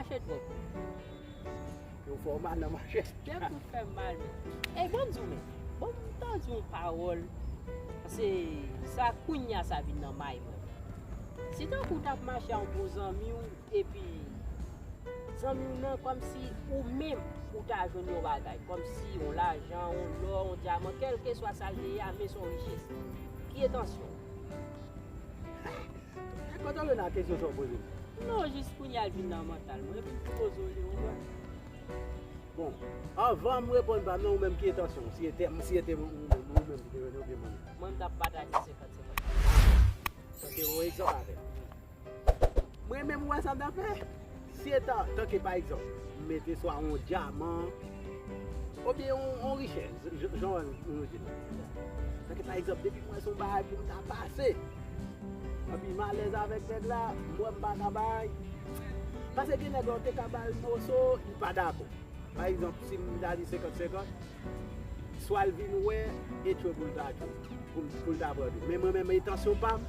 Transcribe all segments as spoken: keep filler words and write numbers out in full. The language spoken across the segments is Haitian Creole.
Mache twòp. Yo fè w mal nan mache. Tèt ou fè m mal, men. Ey, ban m di w, men. Ban m ta di w yon pawòl. Se sa kounya sa vin nan may mwen. Si tankou w t ap mache ak yon bon zanmi w, epi zanmi w nan, kòmsi ou menm, ou ta jwenn yon bagay, kòmsi yon lajan, yon lò, yon dyaman, kèlkeswa sa l te ye a, men se yon richès. Ki entansyon w? Kote w jwenn nan kesyon sa w poze m? Non, jis kounya l vin nan mantal mwen, epi m poze w li, ou wè. Bon, anvan m reponn pa m nan, ou menm ki entansyon w? Si se te, si se te mwen, ou menm, ou menm ki te jwenn oubyen mwen menm? Mwen, m t ap pataje senkant senkant. Sa se yon egzanp avè m. Mwen menm, ou wè sa m t ap fè? Si e ta, tanke pa egzanp, m mete swa yon dyaman, oubyen yon, yon richès, jan, jan nou di l. Tanke pa egzanp, depi m wè se yon bagay pou m ta pase, anpi m alèz avèk nèg la, m wè m pa ka bay. Paske gen nèg la, ou te ka ba l moso, li pa dakò. Pa egzanp, si m ta di senkant senkant, swa l vin wè e tchwe pou l ta tchwe, pou, pou l ta pran tou. Men mwen menm, entansyon pa m,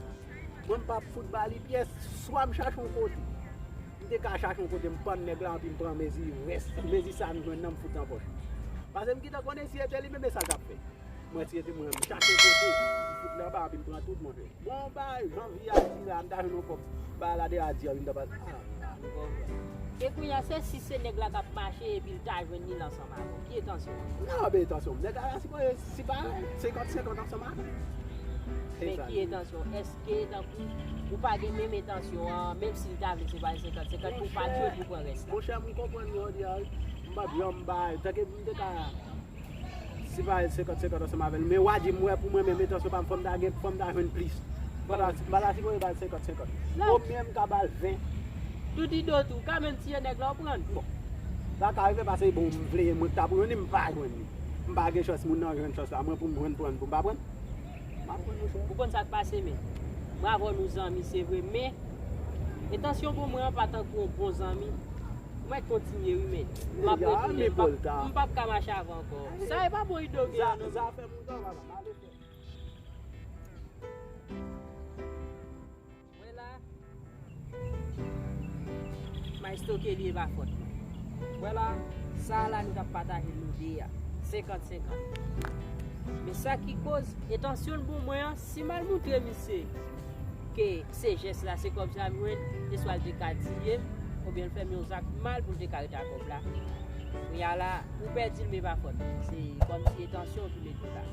mwen m p ap fout ba li pyès, swa m chache yon kote. M te ka chache yon kote, m pann nèg la, anpi m pran mezi rès, mezi sa m jwenn nan, m fout nan pòch. Paske m gentan konnen si e te li menm, e sa l t ap fè. Mwen, si e te mwen, m chache yon kote, m fout nan ba, anpi m pran tout, monchè. Bon, ba, jan vi a di la, m ta jwenn yon kòb, ba la de a di a, m ta pa, ah, ah. E kounya, se si se nèg la k ap mache epi l ta jwenn li ansanm avè w. Ki entansyon w? Non, men entansyon m, nèg la sipoze, si pa senkant senkant ansanm avè m. Men ki entansyon w? Èske tankou ou pa gen menm entansyon an, menm si l ta vle se pa senkant senkant, pou w pa tchwe pou pran rès la? Monchè, m konprann jodi a, wi. M p ap janm bay, tanke m te ka si pa senkant senkant ansanm avè l. Men w a di m, wè, pou mwen menm, entansyon pa m, fò m ta gen, fò m ta jwenn plis. M pa ta, m pa ta sipoze ba l senkant senkant. Oubyen m ka ba l ven. Tout ido tou, ou ka menm tiye nèg la, ou pran l. Bon. Sa ka rive paske, bon, m vle, mwen k ta pou jwenn li, m pa jwenn li. M pa gen chans, moun nan jwenn chans la. Mwen pou m jwenn pran l, pou m pa pran l. M ap pran l, monchè. Ou konn sa k pase, men. Mwen avè w nou zanmi, se vre, men entansyon pou mwen an pa tankou yon bon zanmi. Mwen kontinye wi, men. M ap retounen. M p ap, m p ap ka mache avè w ankò. Sa e pa bon ido gen an, non. Zafè moun sa, papa, m ale fè. Wè la. Maestro Kelly, e pa fòt mwen. Wè la, sa a la nou t ap pataje nou de a. Senkant senkant. Men sa ki koz, entansyon l pou mwen an, si m al moutre misye ke se jès la, se kòb sa m jwenn, se swa l te ka tiye m, oubyen l fè m yon zak mal pou l te ka rete ak kòb la. Kounya la, ou pèdi l, men pa fòt. Se kòmsi entansyon w ki mete w la.